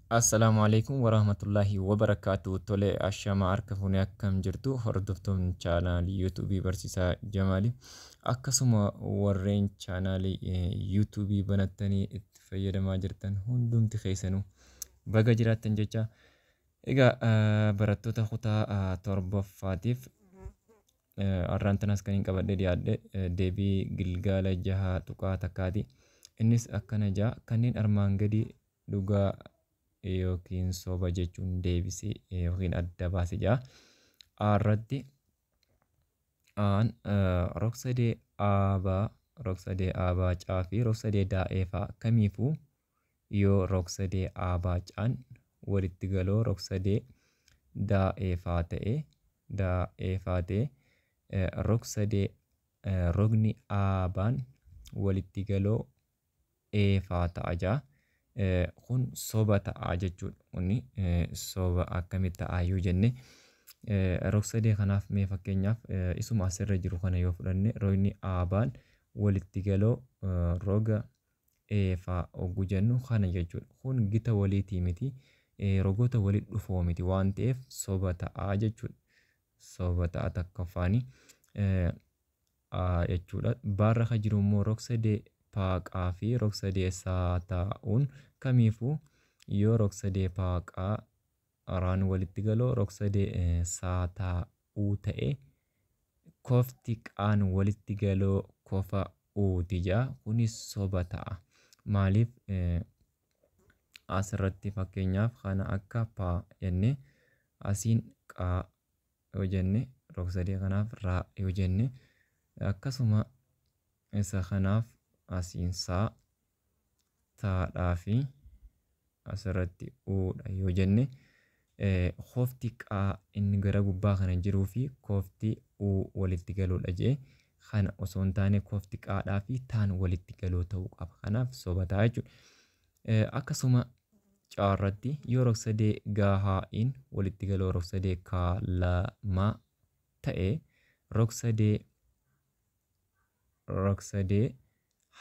Assalaamu alaikum warahmatullahi wabarakaatu. Tole, ashama, harka fuunee, akkam jirtu hordoftoonni chaanaalii yuutuubii Barsiisaa Jamaali? Akkasuma warreen chaanaalii yuutuubii banattanii itti fayyadamaa jirtan hundumti keessanuu baga jiraattan jecha. Egaa barattoota kutaa torbaffaatiif har'aan tanas kan hin qabadhe dhiyaadhe deebii gilgaala 6.1ti. Innis akkana ja'a: kanneen armaan gadii dhugaa yookiin soba jechuun deebisee yookiin adda baase ja'a. A irratti aan rogsadee aabaa, rogsadee aabaa caa fi rogsadee daa'ee fa'a kamiifuu yoo rogsadee aabaa caan walitti galoo rogsadee daa'ee faa ta'e, daa'ee faa ta'e, rogsadee rogni aabaan walitti galoo eefaa ta'a ja'a. Kun soba ta'a jechuudha. Kuni soba akkamitti ta'a yoo jenne, rogsadee kanaaf mee fakkeenyaaf isuma asirra jiru kana yoo fudhanne, rogni aabaan walitti galoo roga eefaa oggu jennu kana jechuudha. Kun gita waliitii miti, rogoota walitti dhufoo miti waan ta'eef soba ta'a jechuudha. Soba ta'a takkaffaani jechuudha. Baarra kan jiru immoo rogsadee paaqaa fi rogsadee saa taa'uun kamiifuu yoo rogsadee paaqaa raan walitti galoo rogsadee saa taa'uu ta'e, kofti qaan walitti galoo kofa uuti ja'a. Kunis soba ta'a. Maaliif? Asirratti fakkeenyaaf kana akka paa jenne, asiin qaa yoo jenne, rogsadee kanaaf raa yoo jenne, akkasuma isa kanaaf asiin saa taadhaa fi asirratti uudha yoo jenne, kofti qaa inni gara gubbaa kana jiruu fi kofti uu walitti galoodha jee. Kana osoo hin taane kofti qaadhaa fi taan walitti galoo ta'uu qaba. Kanaaf soba ta'a jechuudha. Akkasuma caarratti yoo rogsadee gaahaa'iin walitti galoo rogsadee kaalamaa ta'e, rogsadee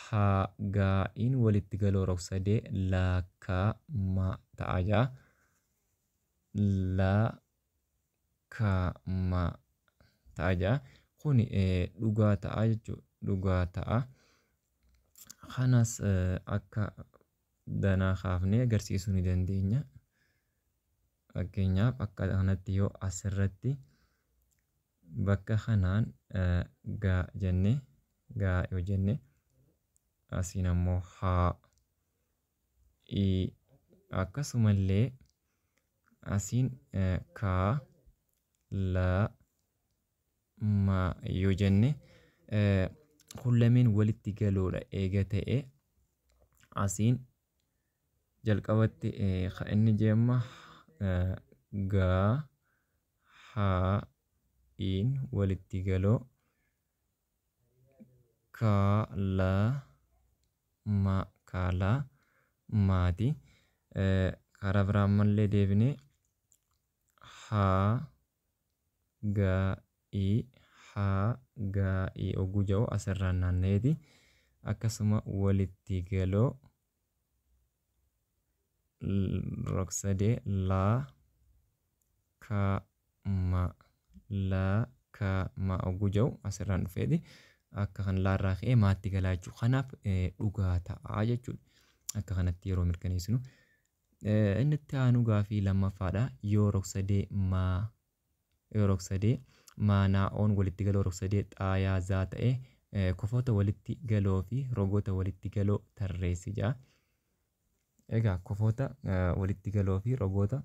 haa gaa'iin walitti galoo rogsadee laakaamaa ta'a jaa. Laakaamaa ta'a jaa. Kun dhugaa ta'a jechuudha. Dhugaa ta'a. Kanas akka danaa kaafnee agarsiisuu ni dandeenya. Fakkeenyaaf akka kanatti yoo asirratti bakka kanaan gaa jenne, gaa yoo jenne, asiin ammoo haa i, akkasumallee asiin kaa la ma yoo jenne, kun lameen walitti galoodha eega ta'e, asiin jalqabatti kan inni jeemma gaa haa iin walitti galoo kaa la ma, kaa la maati. Karaa biraa ammallee deebinee haa gaa i, haa gaa i oguu jedhu asirraan naanna'eeti akkasuma walitti galoo rogsadee laa ka ma, laa ka ma oguu jedhu asirraan dhufeeti akka kan laarraa ka'ee maatti galaa jechuudha. Kanaaf dhugaa ta'a jechuudha. Akka kanatti yeroo mirkaneessinu. Inni itti aanu gaafii lammaffaadha. Yoo rogsadee maa, yoo rogsadee maanaa'oon walitti galoo rogsadee xaayaa zaa ta'e, kofoota walitti galoo fi rogoota walitti galoo tarreessi jedha. Egaa kofoota walitti galoo fi rogoota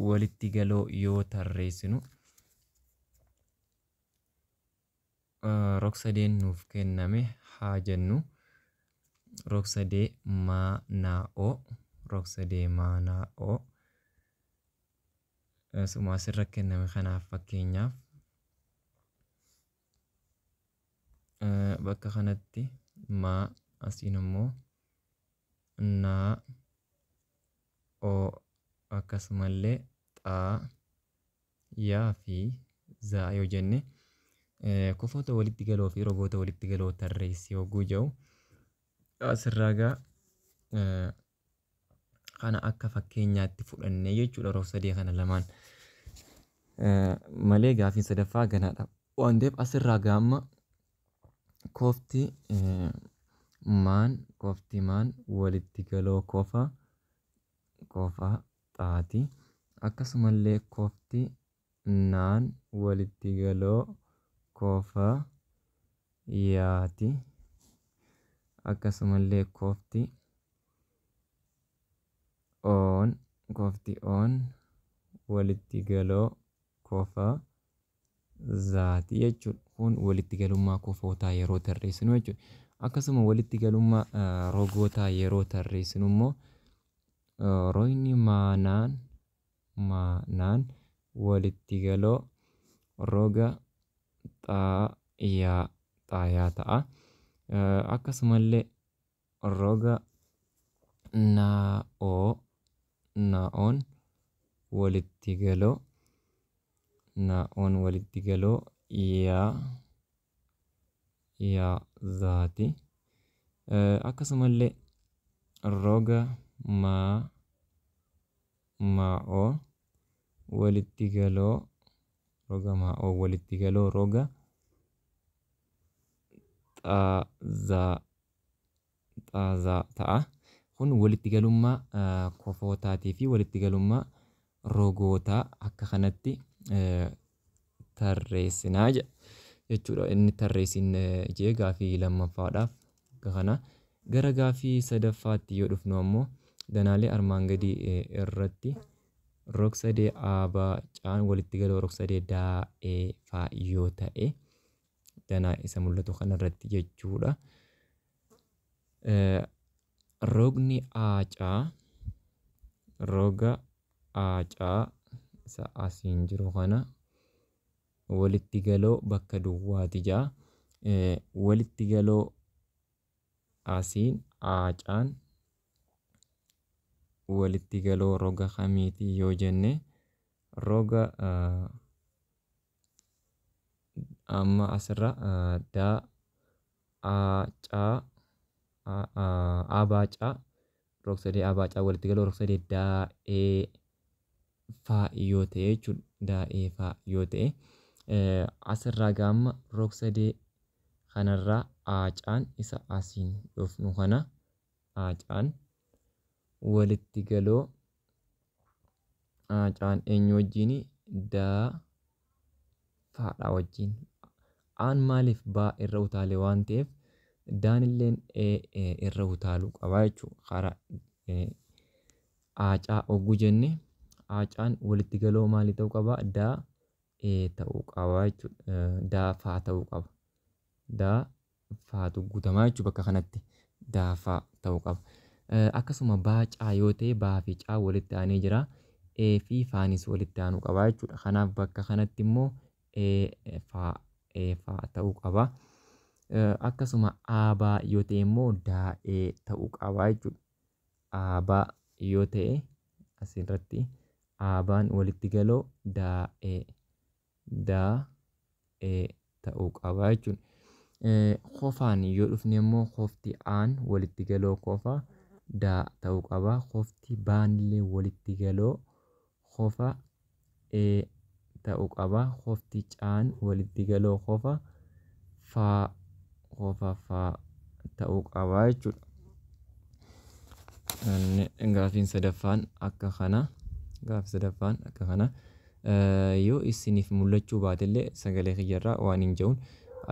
walitti galoo yoo tarreessinu, rogsadeen nuuf kenname haa jennu rogsadee maanaa'oo, rogsadee maanaa'oo suma asirra kenname kanaaf fakkeenyaaf bakka kanatti maa, asiin immoo naa, o, akkasumallee xaa, yaa fi zaa yoo jenne, kofoota walitti galoo fi rogoota walitti galoo tarreessi yogguu jedhu, asirraa gaa Kana akka fakkeenyaatti fudhannee jechuudha rog-sadee kana lamaan. Malee gaafiin sadaffaa ganaadha. Waan ta'eef asirraa gaamma kofti maan kofti maan walitti galoo kofa kofa xaati. Akkasumallee kofti naan walitti galoo kofa yaati. Akkasumallee kofti oon kofti oon walitti galoo kofa zaati jechuudha. Kun walitti galummaa kofootaa yeroo tarreessinu jechuudha. Akkasuma walitti galummaa rogootaa yeroo tarreessinu immoo rogni maanaan maanaan walitti galoo roga xaayaa xaayaa ta'a. Akkasumallee roga naa'oo naa'oon walitti galoo naa'oon walitti galoo yaa yaa zaati. Akkasumallee roga maa maa'oo walitti galoo roga maa'oo walitti galoo roga xaazaa xaazaa ta'a. Kun walitti galummaa kofootaatii fi walitti galummaa rogootaa akka kanatti tarreessinaa jechuudha. Inni tarreessin jee gaafii lammaffaadhaaf akka kana. Gara gaafii sadaffaatti yoo dhufnu ammoo danaalee armaan gadii irratti rog-sadee A, B, C'n walitti galoo rog-sadee D, E, F yoo ta'e danaa isa mul'atu kanarratti jechuudha. Rogni AC roga AC isa asiin jiru kana walitti galoo bakka duwwaati ja'a. Walitti galoo asiin AC'n walitti galoo roga kamiiti yoo jenne roga amma asirra D A C A B C rog-sadee A B C walitti galoo rog-sadee D E F yoo ta'e jechuudha. D E F yoo ta'e asirraa gaamma rog-sadee kanarraa AC'n isa asiin dhufnu kana AC'n walitti galoo AC'n eenyu wajjin D faadha wajjin. Aan maaliif B irra utaale waan ta'eef Daan illeen E irra utaaluu qaba jechuudha. Karaa AC ogguu jenne AC'n walitti galoo maalii ta'uu qaba? D E ta'uu qaba jechuudha. D F ta'uu qaba. D F'tu guutamaa jechuudha bakka kanatti. D F ta'uu qaba. Akkasuma B C yoo ta'e B fi C walitti aanee jira. E fi F'nis walitti aanuu qaba jechuudha. Kanaaf bakka kanatti immoo E F E F ta'uu qaba. Akkasuma A B yoo ta'e immoo D E ta'uu qaba jechuudha. A B yoo ta'e asirratti A B'n walitti galoo D E D E ta'uu qaba jechuudha. Kofaan yoo dhufne immoo kofti A'n walitti galoo kofa D ta'uu qaba. Kofti B'n illee walitti galoo kofa E ta'uu qaba. Kofti C'n walitti galoo kofa F kofa F ta'uu qaba jechuudha. Gaafiin sadaffaan akka kana. Gaaffii sadaffaan akka kana. Yoo isiniif mul'achuu baatellee sagalee kiyyarraa waan hin jedhuun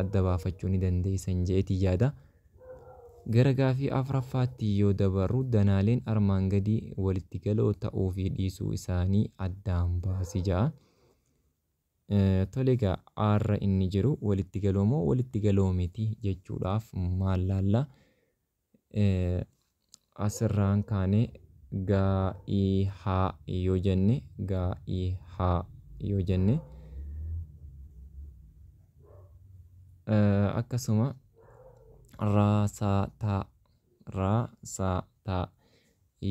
adda baafachuu ni dandeessan jeetii yaada. Gara gaafii afuraffaatti yoo dabarru danaaleen armaan gadii walitti galoo ta'uu fi dhiisuu isaanii addaan baasi ja'a. Tole egaa aarra inni jiru walitti galoo moo walitti galoo miti jechuudhaaf maal laalla? Asirraan kaanee gaa i haa yoo jenne gaa i haa yoo jenne akkasuma raa saa taa raa saa taa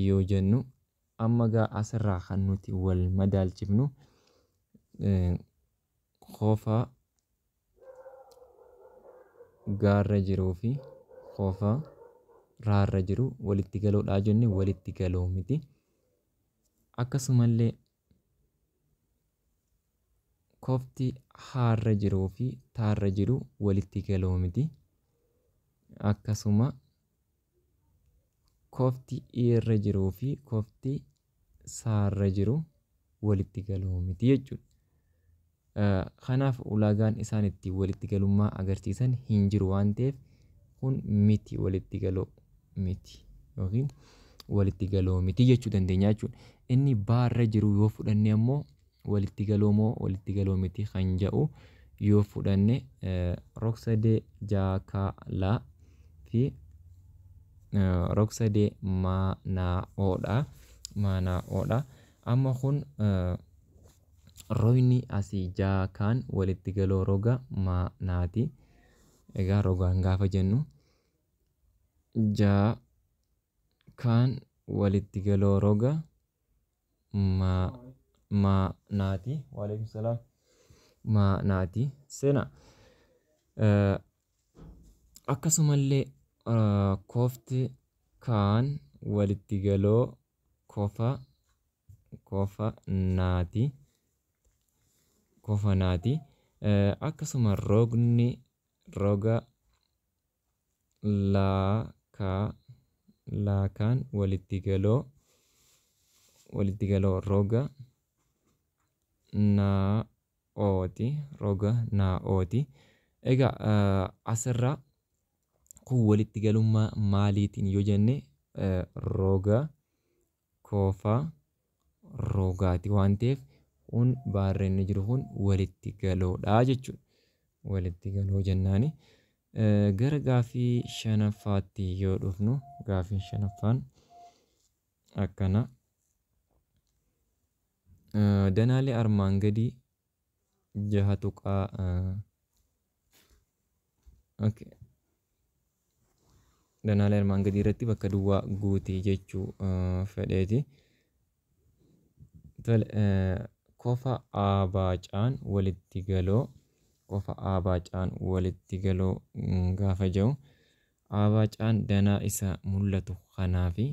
yoo jennu amma gaa asirraa kan nuti wal madaalchifnu kofa gaarra jiruu fi kofa raarra jiru walitti galoodhaa jenne walitti galoo miti. Akkasumallee kofti haarra jiruu fi taarra jiru walitti galoo miti. Akkasuma kofti irra jiruu fi kofti saarra jiru walitti galoo miti jechuudha. Kanaaf ulaagaan isaan ittiin walitti galummaa agarsiisan hin jiru waan ta'eef kun miti walitti galoo miti yookiin walitti galoo miti jechuu dandeenya jechuudha. Inni baarra jiru yoo fudhanne ammoo walitti galoo moo walitti galoo miti kan jedhu yoo fudhanne rog-sadee jaakalaa fi rog-sadee maanaa'oodha. Maanaa'oodha. Amma kun rogni asii jaakaan walitti galoo roga maanaati. Egaa rogaan gaafa jennu jaakaan walitti galoo roga maanaati. Waalaikum salaam. Maanaati. Seenaa. Akkasumallee kofti kaan walitti galoo kofa naati. Kofa naati. Akkasuma rogni roga laakaan walitti galoo roga naa'ooti. Roga naa'ooti. Egaa asirraa kun walitti galummaa maaliitiin yoo jenne roga kofa rogaati waan ta'eef kun baarra inni jiru kun walitti galoodha jechuudha. Walitti galoo jennaani. Gara gaaffii shanaffaatti yoo dhufnu gaaffiin shanaffaan akkana. Danaalee armaan gadii jaha tuqaa danaalee armaan gadii irratti bakka duwwaa guutii jechuu fedheeti. Tole kofa aabaacaan walitti galoo kofa aabaacaan walitti galoo gaafa jedhu aabaacaan danaa isa mul'atu kanaa fi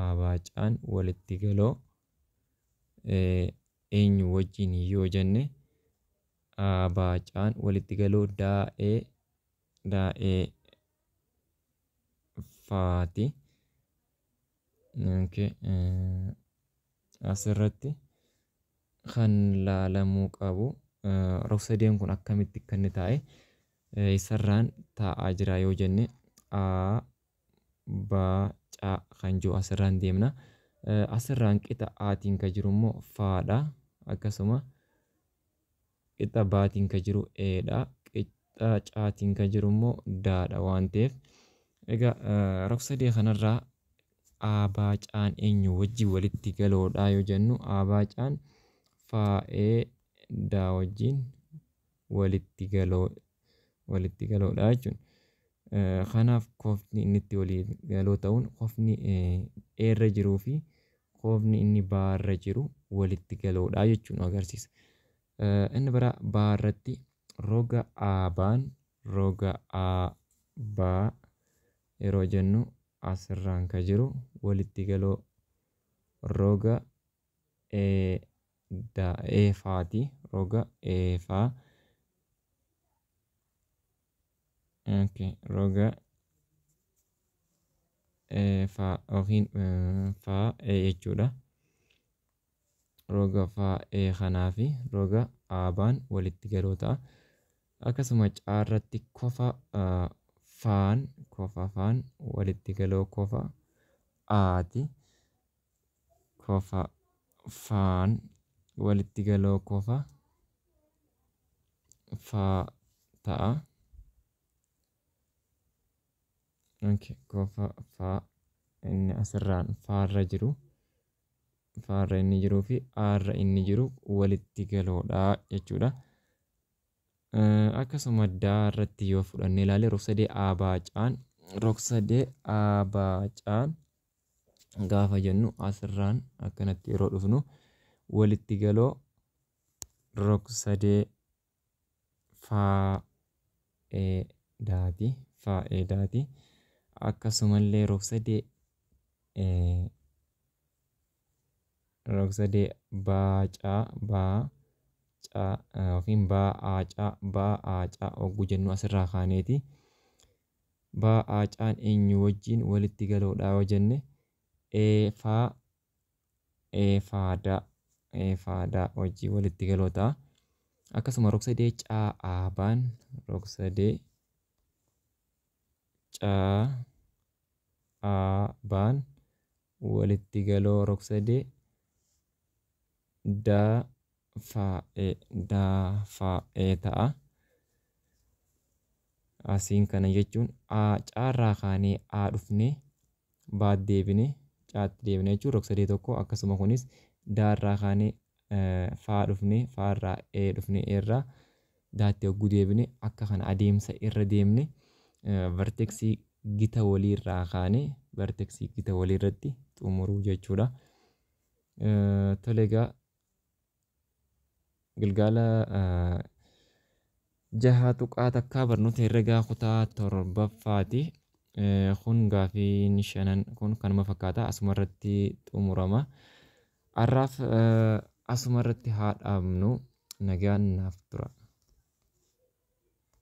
aabaacaan walitti galoo eenyu wajjin yoo jenne aabaacaan walitti galoo daa'ee faati. Asirratti kan laalamuu qabu rog-sadeen kun akkamitti akka inni taa'e isarraan taa'aa jira yoo jenne A B C kan jiru asirraan deemna. Asirraan qixa Aatiin kan jiru immoo Faadha. Akkasuma qixa Baatiin kan jiru Eedha. Qixa Caatiin kan jiru immoo Daadha waan ta'eef egaa rog-sadee kanarraa aabaacaan eenyu wajjin walitti galoodha yoo jennu aabaacaan faa'ee daa wajjin walitti galoodha jechuudha. Kanaaf kofni inni itti walii galoo ta'uun kofni eerra jiruu fi kofni inni baarra jiru walitti galoodha jechuun agarsiisa. Inni biraa baarratti roga aabaan roga aabaa yeroo jennu asirraan kan jiru walitti galoo roga eefaati. Roga eefaa. Roga faa yookiin faa jechuudha. Roga faa kanaa fi roga aabaan walitti galoo ta'a. Akkasuma caarratti kofa faan walitti galoo kofa aati. Kofa faan walitti galoo kofa faa ta'a. Kofa faa inni asirraan faarra jiru faarra inni jiruu fi aarra inni jiru walitti galoodha jechuudha. Akkasuma daarratti yoo fudhanne ilaalle rog-sadee aabaacaan rog-sadee aabaacaan gaafa jennu asirraan akkanatti yeroo dhufnu walitti galoo rog-sadee faa'eedaati. Faa'eedaati. Akkasumallee rog-sadee Rogsadee baacaa baacaa yookiin baa'aacaa baa'aacaa hogguu jennu asirraa kaaneeti. Baa'aacaan eenyu wajjin walitti galoodha yoo jenne eefaa eefaadaa eefaadaa wajjin walitti galoo ta'a. Akkasuma rogsadee caa'aabaan rogsadee caa'aabaan walitti galoo rogsadee dafaa'ee dafaa'ee ta'a. Asiin kana jechuun A caarraa kaanee A dhufnee baat deebinee caatti deebinee jechuun rogsadee tokko akkasuma kunis daarraa kaanee faa dhufnee faarraa E dhufnee eerraa daatti hogguu deebine akka kana adeemsa irra deemne verteksii gita waliirraa kaanee verteksii gita waliirratti xumuruu jechuudha. Tole egaa gilgaala 6.1 barnoota herregaa kutaa torbaffaati. Kun gaafiin shanan kun kanuma fakkaata asuma irratti xumurama. Har'aaf asuma irratti haa dhaabnu nagaan naaf tura.